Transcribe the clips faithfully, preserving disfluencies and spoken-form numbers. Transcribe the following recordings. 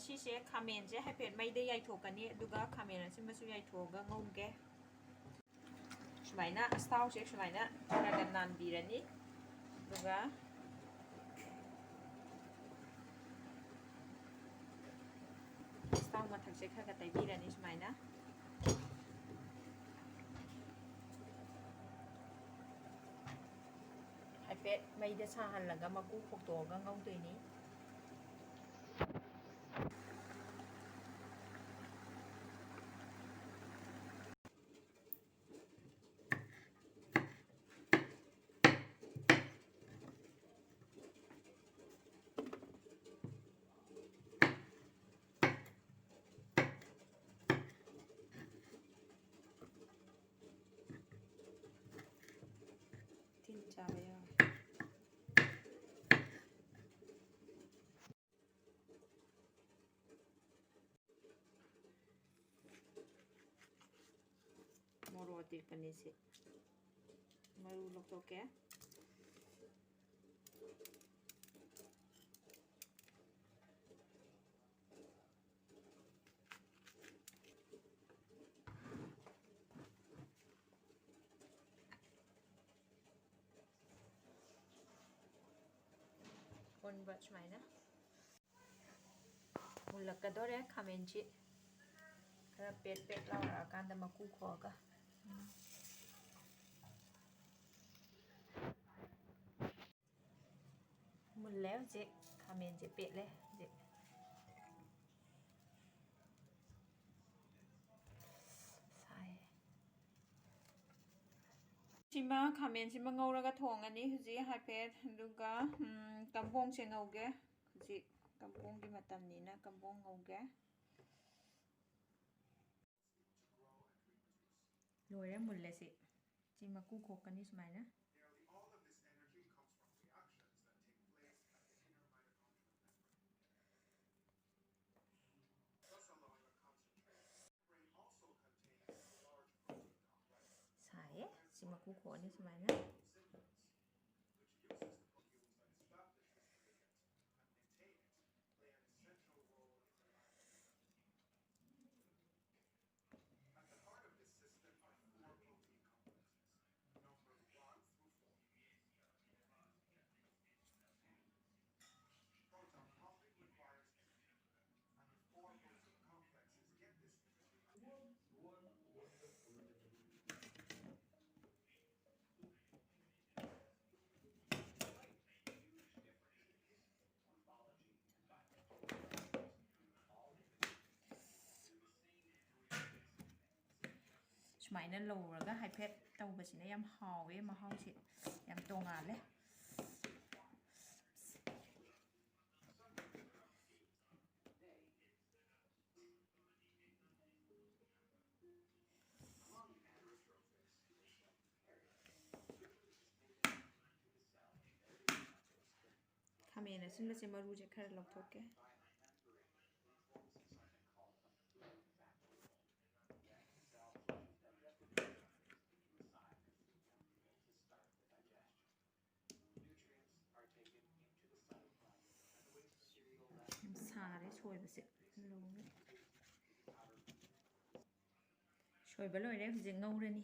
ꯁꯤꯁꯦ ꯈꯥꯃꯦꯟꯁꯦ ꯍꯥꯏꯐꯦꯠ ꯃꯩꯗ ꯌꯥꯏꯊꯣꯛꯀꯅꯤ, ꯑꯗꯨꯒ ꯈꯥꯃꯦꯟ ꯑꯁꯤꯃꯁꯨ ꯌꯥꯏꯊꯣꯛꯑꯒ ꯉꯧꯒꯦ꯫ ꯁꯨꯃꯥꯏꯅ ꯑꯁꯇꯥꯎꯁꯦ ꯁꯨꯃꯥꯏꯅ ꯈꯔꯒ ꯅꯥꯟꯕꯤꯔꯅꯤ, ꯑꯗꯨꯒ ꯑꯁꯇꯥꯎ ꯃꯊꯛꯁꯦ ꯈꯔꯒ ꯇꯩꯕꯤꯔꯅꯤ ꯁꯨꯃꯥꯏꯅ꯫ ꯍꯥꯏꯐꯦꯠ ꯃꯩꯗ ꯁꯥꯍꯜꯂꯒ ꯃꯀꯨ ꯈꯣꯛꯇꯣꯛꯑꯒ ꯉꯧꯗꯣꯏꯅꯤ꯫ ꯇꯤꯟ ꯆꯥꯕ ꯌꯥꯎꯋꯦ꯫ ꯃꯣꯔꯣꯛ ꯑꯇꯦꯛꯄꯅꯤ ꯁꯤ꯫ ꯃꯔꯨ ꯂꯧꯊꯣꯛꯀꯦ꯫ ꯑꯣꯟꯕ ꯁꯨꯃꯥꯏꯅ꯫ ꯃꯨꯜꯂꯛꯀꯗꯣꯔꯦ ꯈꯥꯃꯦꯟꯁꯤ꯫ ꯈꯔ ꯄꯦꯠ ꯄꯦꯠ ꯂꯥꯎꯔꯛꯑꯀꯥꯟꯗ ꯃꯀꯨ ꯈꯣꯛꯑꯒ꯫ ꯃꯨꯜꯂꯦ ꯍꯧꯖꯤꯛ꯫ ꯈꯥꯃꯦꯟꯁꯦ ꯄꯦꯠꯂꯦ ꯍꯧꯖꯤꯛ꯫ ꯁꯥꯏ꯫ ꯁꯤꯃ, ꯈꯥꯃꯦꯟꯁꯤꯃ ꯉꯧꯔꯒ ꯊꯣꯡꯉꯅꯤ ꯍꯧꯖꯤꯛ ꯍꯥꯏꯐꯦꯠ꯫ ꯑꯗꯨꯒ, ꯎꯝ, ꯀꯝꯕꯣꯡꯁꯦ ꯉꯧꯒꯦ꯫ ꯍꯧꯖꯤꯛ ꯀꯝꯕꯣꯡꯒꯤ ꯃꯇꯝꯅꯤꯅ ꯀꯝꯕꯣꯡ ꯉꯧꯒꯦ꯫ ꯂꯣꯏꯔꯦ, ꯃꯨꯜꯂꯦ ꯁꯤ꯫ ꯁꯤ ꯃꯀꯨ ꯈꯣꯛꯀꯅꯤ ꯁꯨꯃꯥꯏꯅ꯫ ꯁꯥꯏꯌꯦ꯫ ꯁꯤ ꯃꯀꯨ ꯈꯣꯛꯑꯅꯤ ꯁꯨꯃꯥꯏꯅ꯫ Play an essential role in ꯁꯨꯃꯥꯏꯅ ꯂꯧꯔꯒ ꯍꯥꯏꯐꯦꯠ ꯇꯧꯕꯁꯤꯅ ꯌꯥꯝ ꯍꯥꯎꯋꯦ, ꯃꯍꯥꯎꯁꯦ ꯌꯥꯝ ꯇꯣꯡꯉꯥꯜꯂꯦ꯫ ꯈꯥꯃꯦꯟ ꯑꯁꯤꯟꯕꯁꯦ ꯃꯔꯨꯁꯦ ꯈꯔ ꯂꯧꯊꯣꯛꯀꯦ꯫ ꯌꯥꯝ ꯁꯥꯔꯦ ꯁꯣꯏꯕꯁꯦ꯫ ꯂꯧꯔꯦ꯫ ꯁꯣꯏꯕ ꯂꯣꯏꯔꯦ, ꯍꯧꯖꯤꯛ ꯉꯧꯔꯅꯤ꯫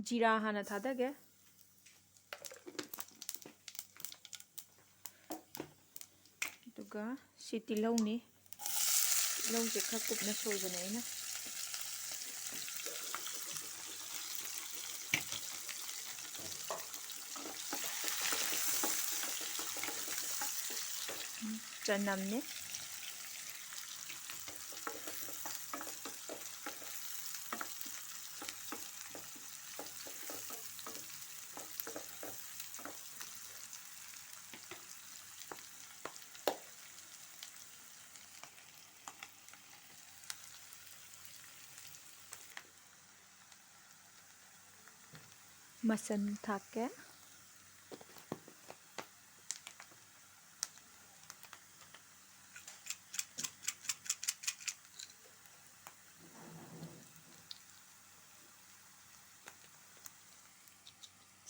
ꯖꯤꯔꯥ ꯍꯥꯟꯅ ꯊꯥꯗꯒꯦ꯫ ꯑꯗꯨꯒ ꯁꯤ ꯇꯤꯜꯍꯧꯅꯤ꯫ ꯇꯤꯜꯍꯧꯁꯦ ꯈꯔ ꯀꯨꯞꯅ ꯁꯣꯏꯕꯅꯦ ꯑꯩꯅ꯫ ꯆꯅꯝꯅꯦ꯫ ꯃꯆꯟ ꯊꯥꯛꯀꯦ꯫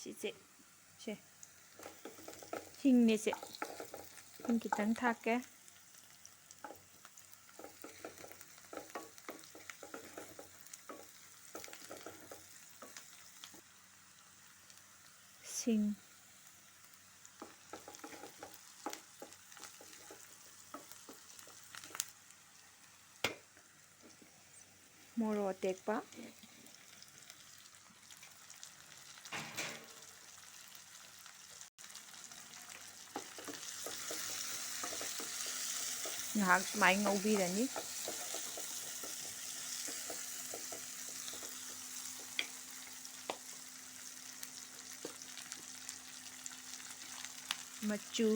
ꯁꯤꯁꯦ, ꯁꯦ, ꯍꯤꯡꯅꯦ ꯁꯦ꯫ ꯍꯤꯡ ꯈꯤꯇꯪ ꯊꯥꯛꯀꯦ꯫ ꯁꯤꯡ꯫ ꯃꯣꯔꯣꯛ ꯑꯇꯦꯛꯄ꯫ ꯉꯥꯏꯍꯥꯛ ꯁꯨꯃꯥꯏꯅ ꯉꯧꯕꯤꯔꯅꯤ꯫ ꯃꯆꯨ,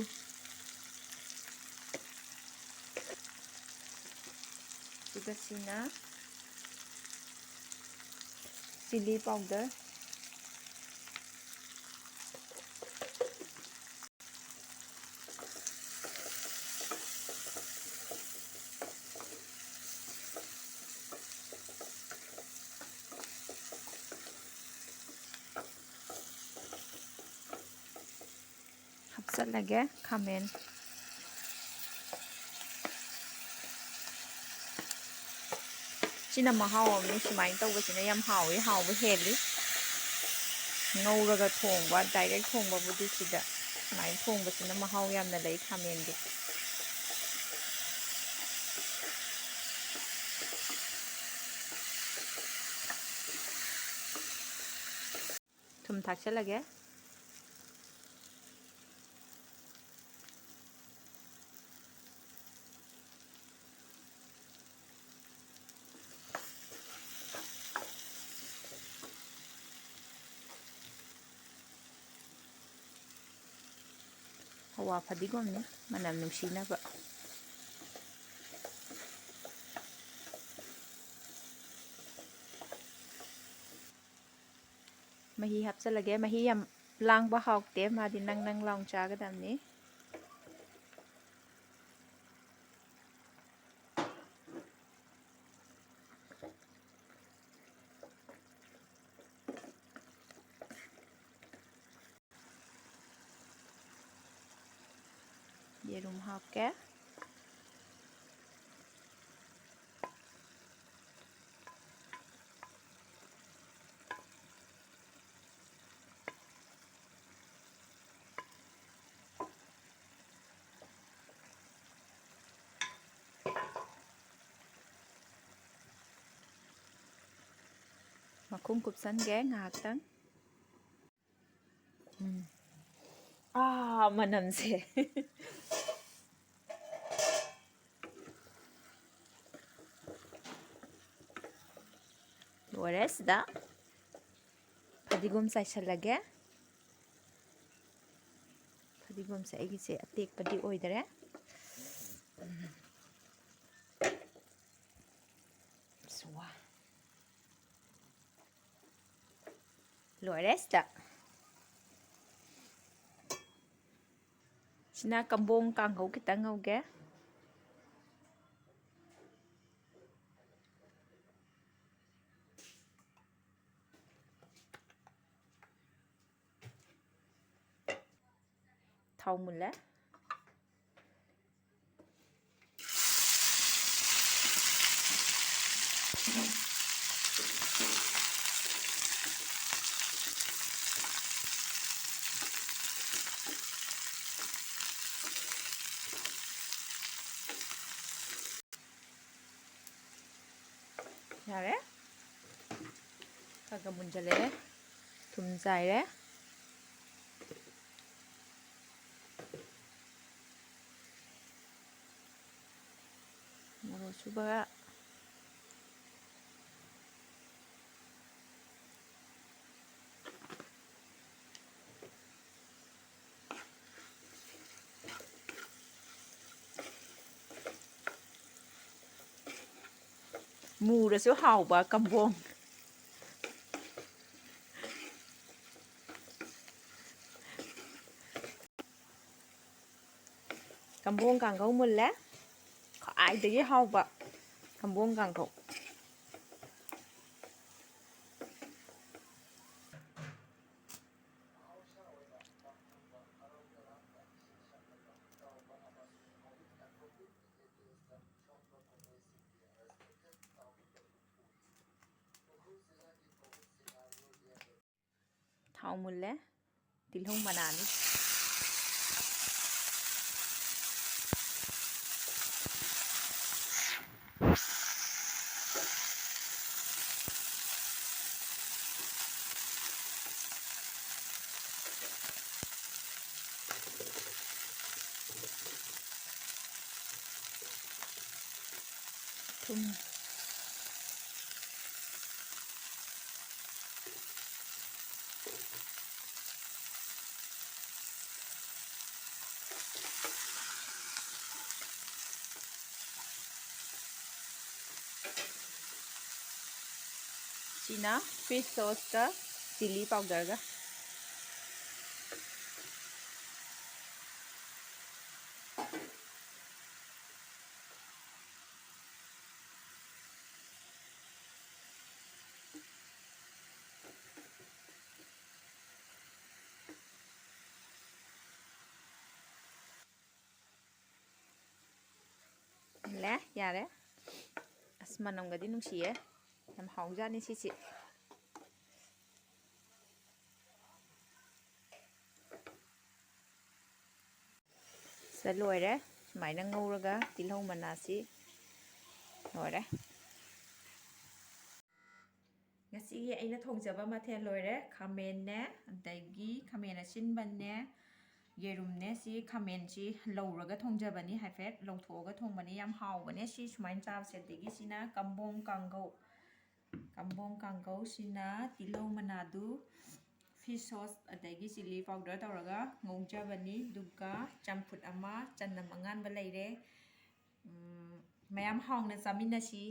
ꯑꯗꯨꯒ ꯁꯤꯅ chilli powder, ꯍꯥꯞꯆꯜꯂꯒꯦ ꯈꯥꯃꯦꯟ꯫ ꯁꯤꯅ ꯃꯍꯥꯎ ꯑꯃꯅꯤ꯫ ꯁꯨꯃꯥꯏꯅ ꯇꯧꯕꯁꯤꯅ ꯌꯥꯝ ꯍꯥꯎꯋꯤ, ꯍꯥꯎꯕ ꯍꯦꯜꯂꯤ꯫ ꯉꯧꯔꯒ ꯊꯣꯡꯕ, direct ꯊꯣꯡꯕꯕꯨꯗꯤ ꯁꯤꯗ ꯁꯨꯃꯥꯏꯅ ꯊꯣꯡꯕꯁꯤꯅ ꯃꯍꯥꯎ ꯌꯥꯝꯅ ꯂꯩ ꯈꯥꯃꯦꯟꯗꯤ꯫ ꯊꯨꯝ ꯊꯥꯛꯆꯜꯂꯒꯦ꯫ ꯍꯋꯥ ꯐꯗꯤꯒꯣꯝꯅꯤ, ꯃꯅꯝ ꯅꯨꯡꯁꯤꯅꯕ꯫ ꯃꯍꯤ ꯍꯥꯞꯆꯜꯂꯒꯦ꯫ ꯃꯍꯤ ꯌꯥꯝ ꯂꯥꯡꯕ ꯍꯥꯎꯇꯦ, ꯃꯥꯗꯤ ꯅꯪ ꯅꯪ ꯂꯥꯎ ꯆꯥꯒꯗꯕꯅꯤ꯫ ꯌꯦꯔꯨꯝ ꯍꯥꯞꯀꯦ꯫ ꯃꯈꯨꯝ ꯀꯨꯞꯁꯟꯒꯦ ꯉꯥꯏꯍꯥꯛꯇꯪ꯫ ꯎꯝ꯫ ꯑꯥ, ꯃꯅꯝꯁꯦ꯫ ꯂꯣꯏꯔꯦ꯫ ꯁꯤꯗ ꯐꯗꯤꯒꯣꯝ ꯆꯥꯏꯁꯜꯂꯒꯦ꯫ ꯐꯗꯤꯒꯣꯝꯁꯦ ꯑꯩꯒꯤꯁꯦ ꯑꯇꯦꯛꯄꯗꯤ ꯑꯣꯏꯗꯔꯦ꯫ ꯁꯨꯋꯥ꯫ ꯂꯣꯏꯔꯦ ꯁꯤꯗ꯫ ꯁꯤꯅ ꯀꯝꯕꯣꯡ ꯀꯥꯡꯍꯧ ꯈꯤꯇꯪ ꯉꯧꯒꯦ꯫ ꯊꯥꯎ ꯃꯨꯜꯂꯦ꯫ ꯌꯥꯔꯦ꯫ ꯈꯔ ꯈꯔ ꯃꯨꯟꯖꯜꯂꯛꯑꯦ꯫ ꯊꯨꯝ ꯆꯥꯏꯔꯦ꯫ ꯃꯣꯔꯣꯛ ꯑꯁꯨꯕ꯫ ꯃꯨꯔꯁꯨ ꯍꯥꯎꯕ ꯀꯝꯕꯣꯡ꯫ ꯀꯝꯕꯣꯡ ꯀꯥꯡꯒꯧ ꯃꯨꯜꯂꯦ꯫ ꯈ꯭ꯋꯥꯏꯗꯒꯤ ꯍꯥꯎꯕ ꯀꯝꯕꯣꯡ ꯀꯥꯡꯒꯧ꯫ ꯊꯥꯎ ꯃꯨꯜꯂꯦ꯫ ꯇꯤꯜꯍꯧ ꯃꯅꯥꯅꯤ꯫ ꯊꯨꯝ꯫ ꯁꯤꯅ fish sauceꯀ chilli powderꯒ꯫ ꯂꯦ, ꯌꯥꯔꯦ꯫ ꯑꯁ, ꯃꯅꯝꯒꯗꯤ ꯅꯨꯡꯁꯤꯌꯦ꯫ ꯌꯥꯝ ꯍꯥꯎꯖꯥꯠꯅꯤ ꯁꯤꯁꯦ꯫ ꯁꯤꯗ ꯂꯣꯏꯔꯦ꯫ ꯁꯨꯃꯥꯏꯅ ꯉꯧꯔꯒ ꯇꯤꯜꯍꯧ ꯃꯅꯥꯁꯤ ꯂꯣꯏꯔꯦ꯫ ꯉꯁꯤꯒꯤ ꯑꯩꯅ ꯊꯣꯡꯖꯕ ꯃꯊꯦꯜ ꯂꯣꯏꯔꯦ꯫ ꯈꯥꯃꯦꯟꯅꯦ, ꯑꯗꯒꯤ ꯈꯥꯃꯦꯟ ꯑꯁꯤꯟꯕꯅꯦ, ꯌꯦꯔꯨꯝꯅꯦ꯫ ꯁꯤ ꯈꯥꯃꯦꯟꯁꯤ ꯂꯧꯔꯒ ꯊꯣꯡꯖꯕꯅꯤ, ꯍꯥꯏꯐꯦꯠ ꯂꯧꯊꯣꯛꯑꯒ ꯊꯣꯡꯕꯅꯤ꯫ ꯌꯥꯝ ꯍꯥꯎꯕꯅꯦ ꯁꯤ ꯁꯨꯃꯥꯏꯅ ꯆꯥꯕꯁꯦ꯫ ꯑꯗꯒꯤ ꯁꯤꯅ ꯀꯝꯕꯣꯡ ꯀꯥꯡꯒꯧ, ꯀꯝꯕꯣꯡ ꯀꯥꯡꯒꯧꯁꯤꯅ ꯇꯤꯜꯍꯧ ꯃꯅꯥꯗꯨ fish sauce ꯑꯗꯒꯤ chilli powder ꯇꯧꯔꯒ ꯉꯧꯖꯕꯅꯤ꯫ ꯑꯗꯨꯒ ꯆꯝꯐꯨꯠ ꯑꯃ, ꯆꯅꯝ ꯑꯉꯥꯟꯕ ꯂꯩꯔꯦ꯫ ꯎꯝ, ꯃꯌꯥꯝ ꯍꯥꯎꯅ ꯆꯥꯃꯤꯟꯅꯁꯤ꯫